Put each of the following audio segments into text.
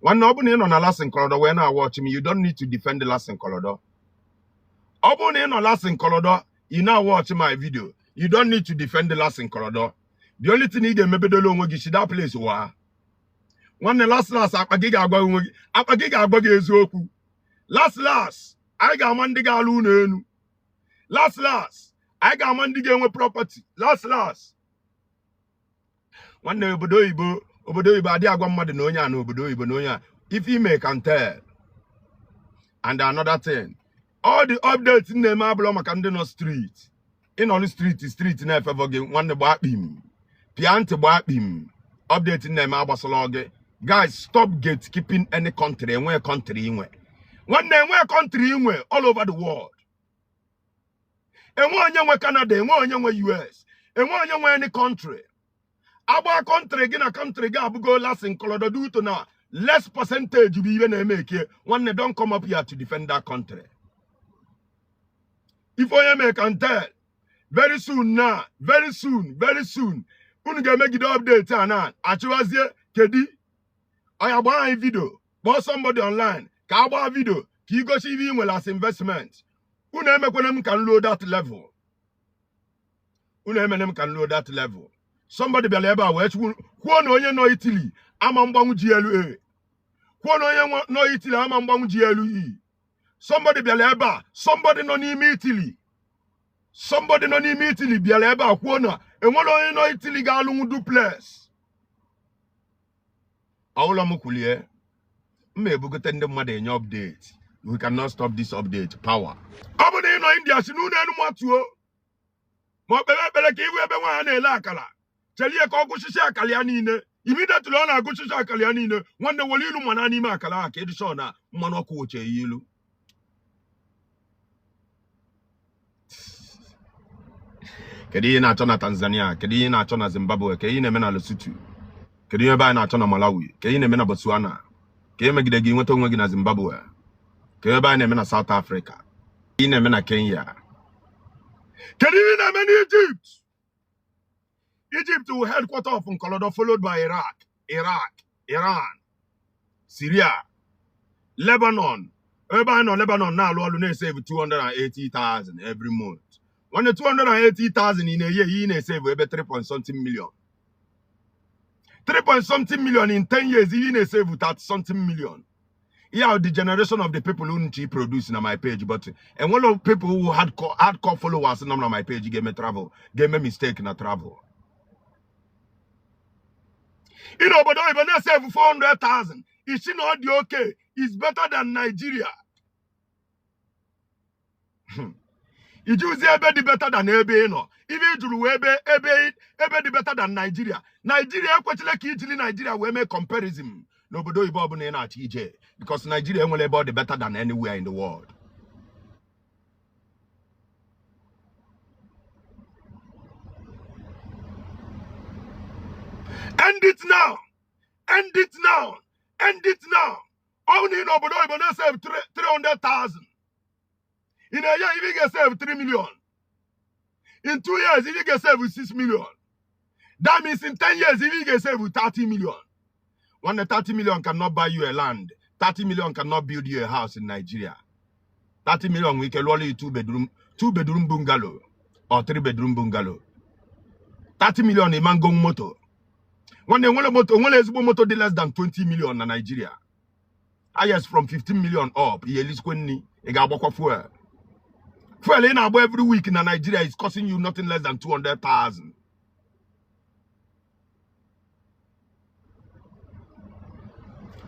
Nwanne, ọ bụrụ na ị nọ na Lasin Kolodo wee na-awatch m, you don't need to defend Lasin Kolodo. Ọ bụrụ na ị nọ Lasin Kolodo, ị na-awatch my video, you don't need to defend Lasin Kolodo. The only thing ị ga-emebedolo onwe gị, si that place waa. Nwanne, last last, akpa gị ga-agwa onwe gị, akpa gị ga-agwa gị eziokwu. Last last, anyị ga-ama ndị ga-alụ ụlọ elu. Last last, anyị ga-ama ndị ga-enwe property. Last last, nwanne, obodo oyibo, obodo oyibo adịghị agwa mmadụ na onye a na obodo oyibo na onye a. If you may can tell. And another thing, all the updates m na-eme abụla maka ndị nọ street. Ịnọlụ street, street na-efavour gị. Nwanne, gbaa kpim, pịa ntị, gbaa kpim. Update m na-eme agbasala gị. Guys, stop gatekeeping any country. Enwe country inwe, nwanne, enwe country inwe all over the world. Enwe onye nwe Canada, enwe onye nwe US, enwe onye nwe any country. Agba country gị na country gị abụgo Lasin Kolodo due to na less percentage bụ ibe na-eme eke. Nwanne, don't come up here to defend that country. If onye may can tell, very soon now, very soon, very soon, unu ga-emegide update a na achịwazie. Kedi ọya gbaa anyị video, kpọọ somebody online ka a gbaa video ka ị gosi ibe ị nwere as investment. Unu emekwana m ka m luo that level. Unu emene m ka m luo that level. Somebody bịara ebe a wee kwuo na onye nọ Italy ama mgbanwu GLA, kwuo na onye nọ Italy ama mgbanwu GLE. Somebody bịara ebe a, somebody nọ n'ime Italy, somebody nọ n'ime Italy bịara ebe a kwuo na enwere onye nọ Italy ga-alụnwu duplex. Ọwụlọ m kwulie, m ma ebugote ndị mmadụ enye update. We cannot stop this update power. Ọ bụ na ị nọ India, si n'ụlọ elu matuo, ma ọ kpere ekpere ka ihu ebe nwaanyị na-ele akara, chelie ka ọ gụchichi akara ya niile. Immediately ọ na-agụchichi akara ya niile, nwanne, were ilu mana n'ime akara ahụ ka ịdị na mmanụ ọkụ woche ya ilu. Kedu ihe ị na-achọ na Tanzania? Kedu ihe ị na-achọ na Zimbabwe? Kedu ihe ị na-eme na Lesotho? Kedu ihe ebe anyị na-achọ na Malawi? Kedu ihe ị na-eme na Botswana? Ka e megide gị nweta onwe gị na Zimbabwe? Kedu ebe anyị na-eme na South Africa? Ihe ị na-eme na Kenya? Kedu ihe ị na-eme na Egypt? Egypt wụ headquarter of Nkolodo, followed by Iraq, Iraq, Iran, Syria, Lebanon. Ebe anyị nọ Lebanon na-alụ ọrụ na-esave 280,000 every month. Nwanne, 280,000 ị na-eyi eyi, ị na-esave ebe 3 point something million, 3 point something million in 10 years, ihe ị na-esave 30 something million. Yeah, the generation of the people who nchi produce na my page, but enwere people who hardcore followers nọ na my page ga-eme travel, ga-eme mistake na travel. Ị n'obodo oyibo na-esave 400,000, isi na ọ dị okay, is better than Nigeria. Ijuzi ebe dị better than ebe ị nọ, ibe ị jụrụ wee ebe dị better than Nigeria. Nigeria ekwechila ka ijiri Nigeria wee mee comparison n'obodo oyibo ọbụla ị na-achọ ije, because Nigeria enwere ebe ọ dị better than anywhere in the world. End it now, end it now, end it now. Ọ bụ na ị n'obodo oyibo na-esave 300,000 in a year, if you get save 3 million in 2 years, if you get save 6 million, that means in 10 years, if you get save 30 million. One, 30 million cannot buy you a land. 30 million cannot build you a house in Nigeria. 30 million we can only two bedroom bungalow or three-bedroom bungalow. 30 million a man go moto. Nwanne, nwere moto, nwere ezigbo moto dị less than 20 million na Nigeria. Highest from 15 million up. Ihe elisikwe nni, ị ga-agbakwa fuel. Fuel ị na-agba every week na Nigeria is costing you nothing less than 200,000.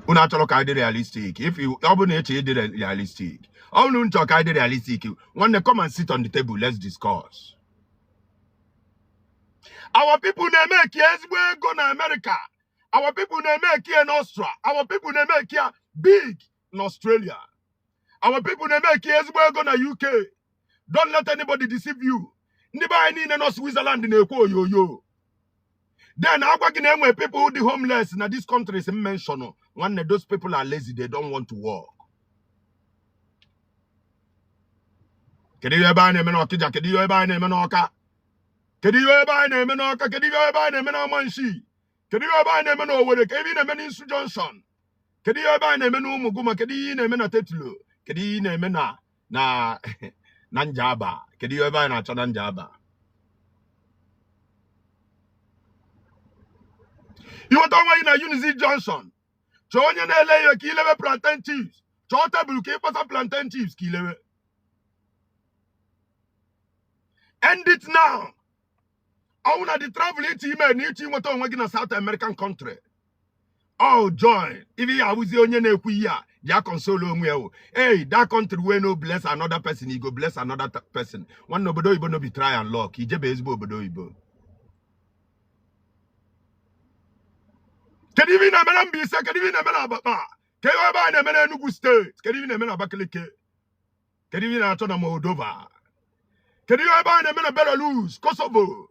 Unu achọrọ ka anyị dị realistic. If you, ọ bụrụ na eche ịdị realistic, ọ bụrụ na unu chọrọ ka anyị dị realistic, nwanne, come and sit on the table, let's discuss. Our people na-eme eke ezigbo ego na America. Our people na-eme eke na Austria. Our people na-eme eke big na Australia. Our people na-eme eke ezigbo ego na UK. Don't let anybody deceive you. Ndị be anyị niile nọ Switzerland na-ekwe oyoyo. Then agwa gị na enwe people who dị homeless na these countries m mention. Nwanne, those people are lazy, they don't want to work. Kedu ihe ebe anyị na-eme n'Ọkịja? Kedu ihe ebe anyị na-eme n'Ọka? Kedu ihe ebe anyị na-eme n'Ọka? Kedu ihe ebe anyị na-eme n'Amanshi? Kedu ihe ebe anyị na-eme n'Owerri? Kedu ihe ị na-eme n'Isu Junction? Kedu ihe ebe anyị na-eme na Umuguma? Kedu ihe ị na-eme na Tetulo? Kedu ihe ị na-eme na Njaba? Kedu ihe ebe anyị na-achọ na Njaba? Ịnweta onwe gị na Unity Johnson, chọọ onye na-ele ihe ka ilewe plantain chips, chọọ tebụl ka ịkpọsa plantain chips ka ilewe. End it now. Ọnwụ na the travel ịchọ ime na ịchọ inweta onwe gị na South American country. All join. Ife ya awụzi onye na-ekwu ihe a ji console onwe ya o. Hey, that country wey no bless another person, he go bless another person. Nwanne, obodo oyibo no be try and luck. Ijebe ezigbo obodo oyibo. Kedu ife ị na-eme na Mbaise? Kedu ife ị na-eme na Abakpa? Kedu ebe a na-eme na Enugu steeti? Kedu ife ị na-eme na Abakaliki? Kedu ife ị na-achọ na Moldova? Kedu ihe ebe a na-eme na Belarus, Kosovo,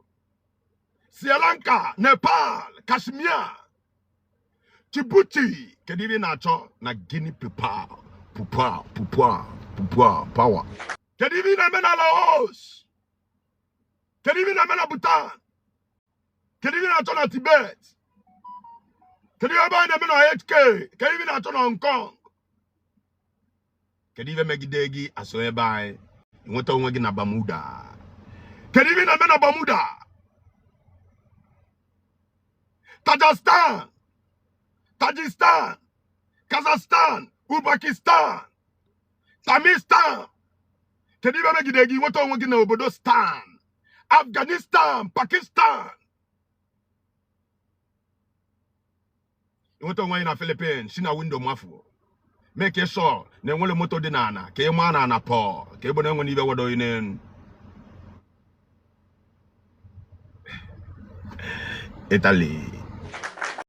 Sri Lanka, Nepal, Kashmir, Djibouti? Kedu ife ị na-achọ na Guinea Pupa Pupa Pupa Pupa Power? Kedu ife ị na-eme na Laos? Kedu ife ị na-eme na Bhutan? Kedu ife ị na-achọ na Tibet? Kedu ihe ebe a na-eme na HK? Kedu ife ị na-achọ na Hong Kong? Kedu ife megide gị asọ ebe anyị nweta onwe gị na Bermuda? Kedu ife ị na-eme na Bermuda, Tajikistan, Tajikistan, Kazakhstan, Uzbekistan, Tamistan? Kedu ife megide gị nweta onwe gị na obodo Stan, Afghanistan, Pakistan? Nweta onwe gị na Philippines, si na window mafuo, make sure na enwere moto dị n'ana ka ị maa na ana pọọ ka ebe na enwere ibe wedo n'elu. Italy.